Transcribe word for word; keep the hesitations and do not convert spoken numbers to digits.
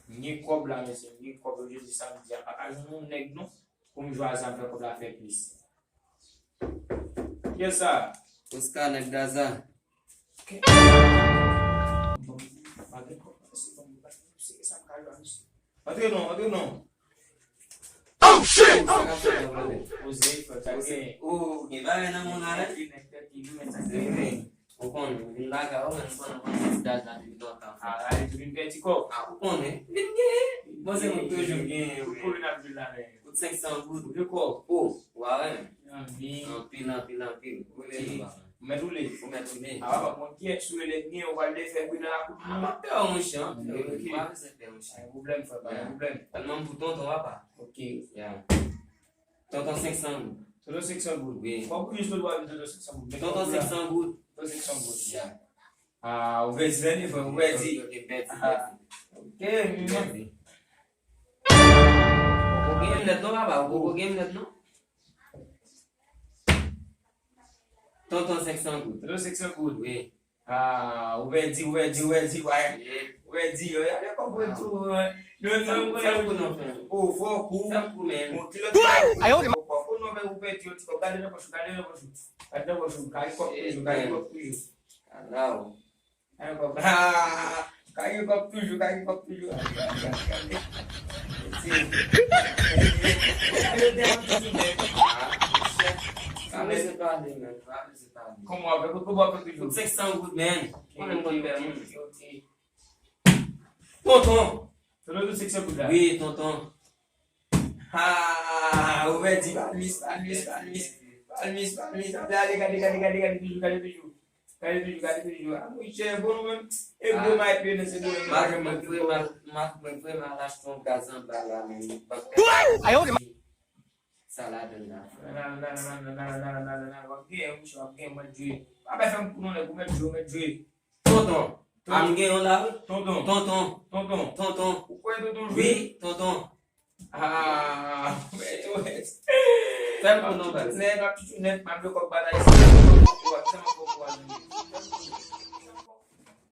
M gen kòb la, mesye, m gen kòb yo, jodi samdi a. Pa ka jwenn yon nèg non, pou m jwe a zam fè kòb la fè plis. Kiyès sa? Oscar, nèg Gaza. Bon, pa gen kòb, se bon, se sa m ka jwe a, mesye. Antre non, antre non. Oh shit! Sa k ap fèt, brother? Poze, frè, sa gen. Oh, gen bagay nan mond la, wi. Nèg tèt ki nou, men sa gen. Ou konnen, vin lakay ou, men nou konnen konn ti daj la depi lontan, frè. Ah, li tou vin pèdi kòb. Ah, ou konnen, vin genyen. Bon, se moun toujou genyen, wi. Pou konnen ap jwe la, men. Kout senk san goud. Ou gen kòb? Oh, wa wè. Anpil, anpil, anpil, anpil. Ou mèt woule. Ou mèt woule. Ah, papa, bon, kiyès ou rele gen, ou pral defè bri nan lakou. Ah, m ap pè w, monchè, m ap pè w. Ok. Pa bezwen pè, monchè. Pa gen pwoblèm, frè, pa gen pwoblèm. Sèlman m pou tonton, papa. Ok. Ya. Tonton senk san goud. Tonton senk san goud. Wi. Fò w konnen si w dwe tonton senk san goud. Tonton senk san goud. Tonton senk san goud. Ya. Ah, ou pèdi, frè, ou pèdi. Ok, ok, pèdi, pèdi. Ok, mi pèdi. Ou poko gen lèt non, papa, ou poko gen lèt non. Tonton senk san goud. Tonton senk san goud. Wi. Ah, ou pèdi, ou pèdi, ou pèdi, ou pèdi, ou pèdi, yo, y ap konprann tou, hein. Non, non, non, non, non. Oh, fò kou. Fè kou, men. Bon, kilòt. Ayo, fò kou, non, men ou pèdi, yon ti kòb. Gade nan pòch ou, gade nan pòch ou. Gade nan pòch ou, gade kòb toujou, gade kòb toujou. Ala w. Gade kòb. Ah, gade kòb toujou, gade kòb toujou. Gade, gade, gade. Gade, gade, gade. Ah, monchè. Pa bezwen pale, men. Pa bezwen pale. Kòman w ap fè? Kòman w ap fè toujou? Kout senk san goud, men. Konnen m konn pè moun. Tonton. Tonton, tout senk san goud la? Wi, tonton. Ah, ou pèdi, pa miss, pa miss, pa miss. Pa miss, pa miss. Ale, ale, gade, gade, gade, gade toujou, gade toujou. Gade toujou, gade toujou. Ah, monchè, bon, nou menm. E gwo mayt yo nan se bon. Mak mwen voye, mak, mak mwen voye, m al achte yon gaz anba la, men. Ayo, Sa ladan la. Nan, nan, nan, nan, nan, nan, nan, nan, nan, nan, w ap genyen, monchè, w ap genyen, mwen jwe. Pa bay fè m kou non, nèg, ou mèt jwe, ou mèt jwe. Tonton. Tonton. A m gen yon la, wi. Tonton. Tonton. Tonton. Tonton. Ou kwè tonton jwe? Wi, tonton. Ah, mwen jwe. Fè m kou non, baz. Nèg, w ap touche nèt, m ap jwe kòk batay. Ou ap tèlman fò pou w al jwe.